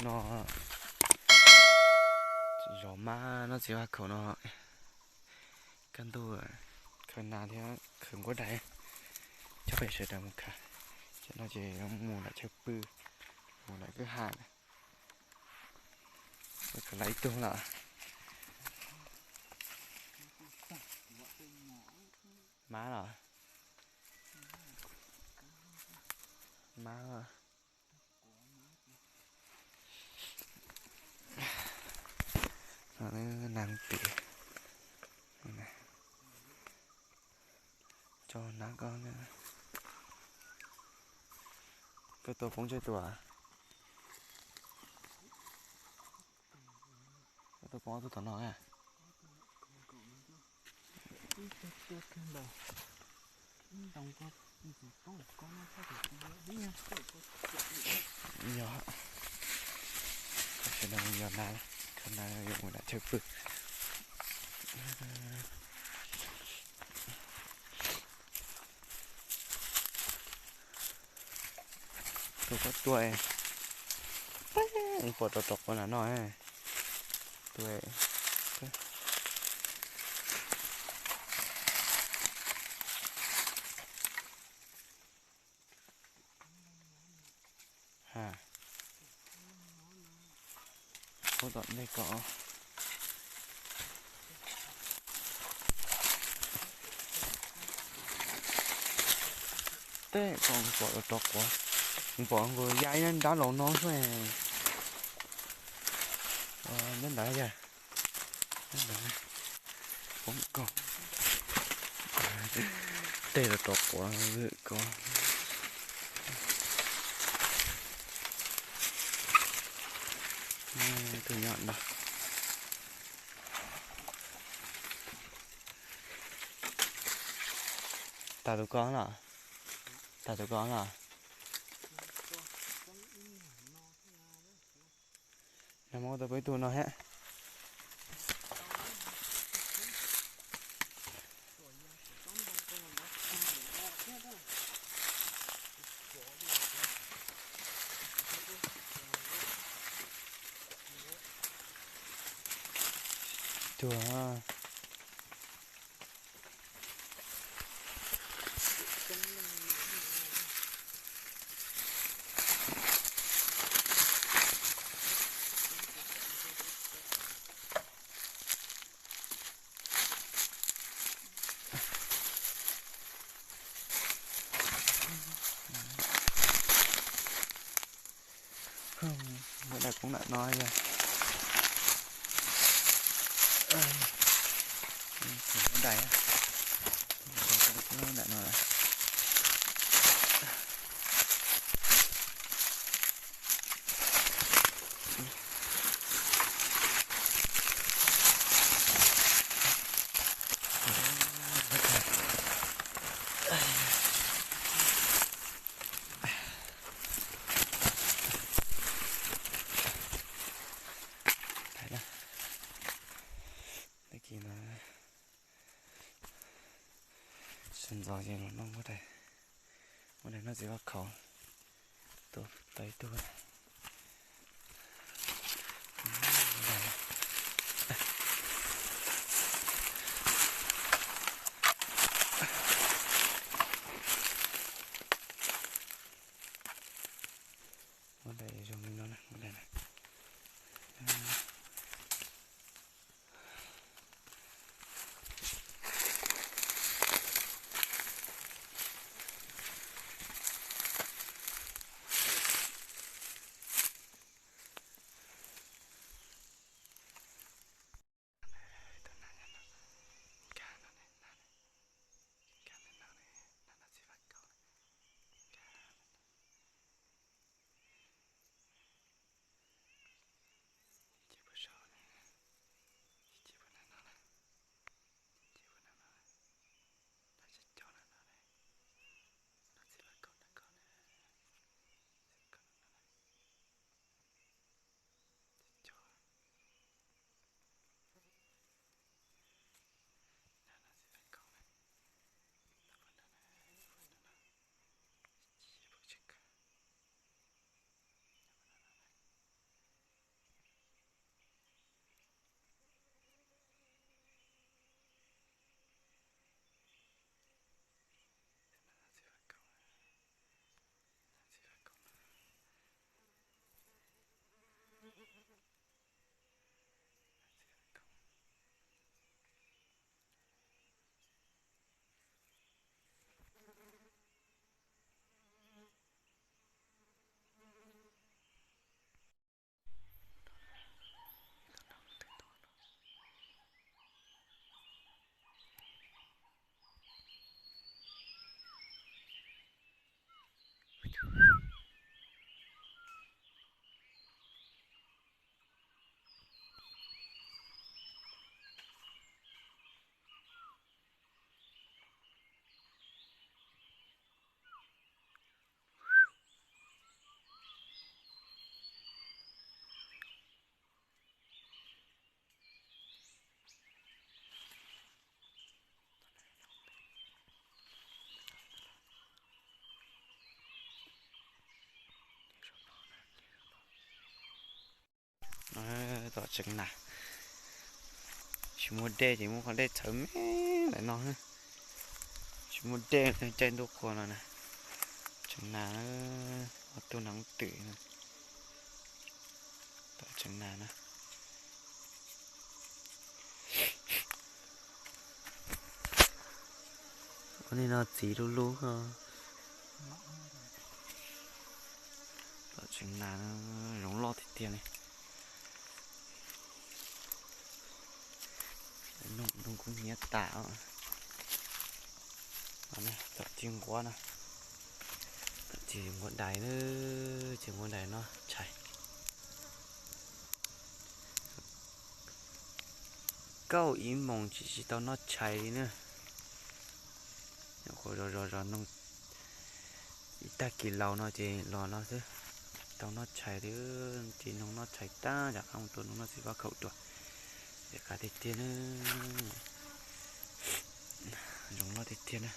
No zos Mab Noj Txiv Vaj Khaum no, kaj ntug khaws nas thiab khaws nkuab dais, coj peb sawv daws mus khaws. Ces no ces mus nram chaw pw, mus nram kwj ha na. Khaws lawm ib tug lawm. Mab los? Mab. Nas pem, tso nas koj. Koj tua poob tsawg tus? Koj tua poob ob tug tom no a? Yog, sawv daws mus yos nas, khaws nas yuav mus nram chaw pw. Tus koj tua, pom rov rov quav nram no. Tus, ha, ub tom ntej ko. Tej ko pom rov rov quav, pom nkaus ya ib nrab laus no xwb. Nyob ntawd yog, poob ko, tej rov rov quav ko. Tus nyob no. Tas tus ko los? Tas tus ko los? Nag hmo tau peb tug no thiab. Tuag. Muab dais poob nram no yog, muab dais, muab dais no. Tag kis no sawv ntxov ces los noj, muab dais noj txiv vaj khaum, tua tau ib tug. Muab dais zoo li no, muab dais na. Tom tseem nas, tsis muaj dej ces muab qhov dej txhawv me ntawm no. Tsis muaj dej caij ntuj qhua no na. Tseem nas, ob tug nas twm, tom tseem nas na. Ua li no txiv lub lub. Tom tseem nas, zoov loj tiag tiag li. Noog kub hnyiab tas. Tom ci nquab no, tom ci nquab dais, ci nquab dais noj tshais. Kauj ib moos tsis tsis tau noj tshais li na. Nyuam qhuav zov zov zov noog ib tag kis laus no ces los no xwb, tsis tau noj tshais li. Ces noog noj tshais tag, rov qab mus tua noog noj txiv faj khaum dua. Ces qab tiag tiag na, zoov loj tiag tiag na.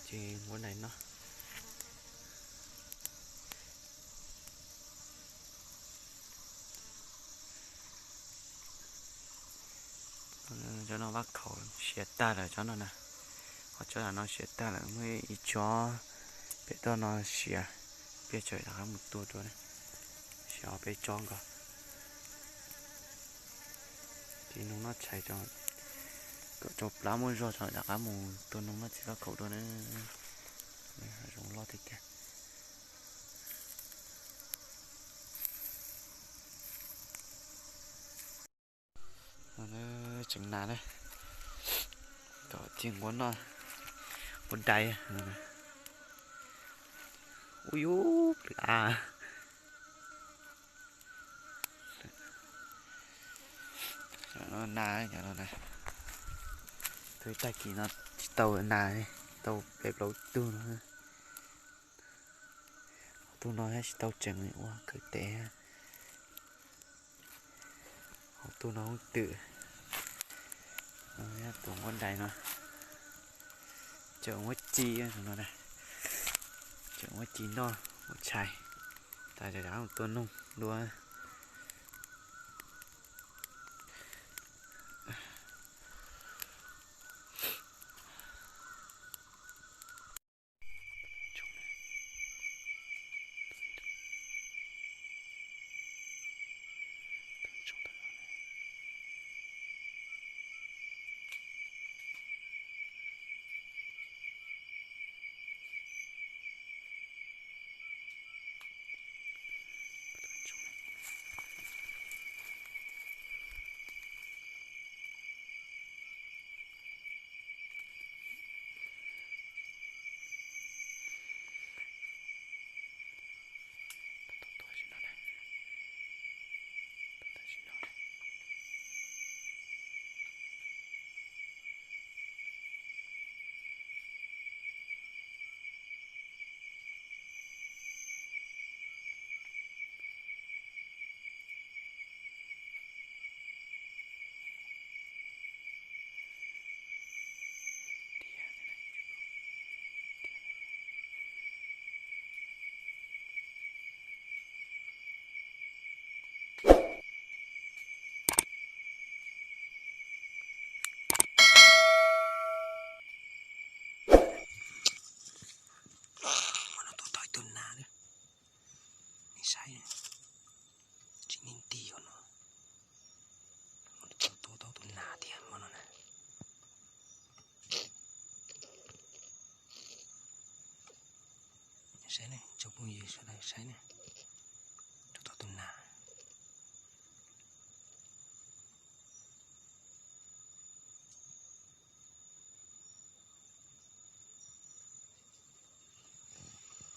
Ces nquab dais no, cov no faj khaum siav tag lawm cov no na. Ho cov no siav tag lawm, muaj ib tsob pem toj no siav, peb tsawg rov qab mus tua dua na. Siav ob peb tsob nkaus. Ces noog noj tshais tso, kom tsau plab muaj zog tso rov qab mus tua noog noj txiv faj khaum dua na. Zoov loj tiag tiag. Tseem nas na, tom ci nquab noj, nquab dais. Ub yub plwm av. Cov no nas, cov no na. Tus tag kis no tsis tau nas, tau peb plaub tug no. Hauv tug no thiab tsis tau tseev li, ua kawg tes. Hauv tug no hoob twm. Tus nquab dais no, tseem muab ci no, tseem muab ci noj ua tshais, tas rov mus tua noog dua. Ua no tua tau ib tug nas na, nej saib, tsis niaj nti hauv no, tua tau tus nas tiag hmo no na. Saib ne, tsoom phooj ywg sawv daws saib ne, tua tau tus nas.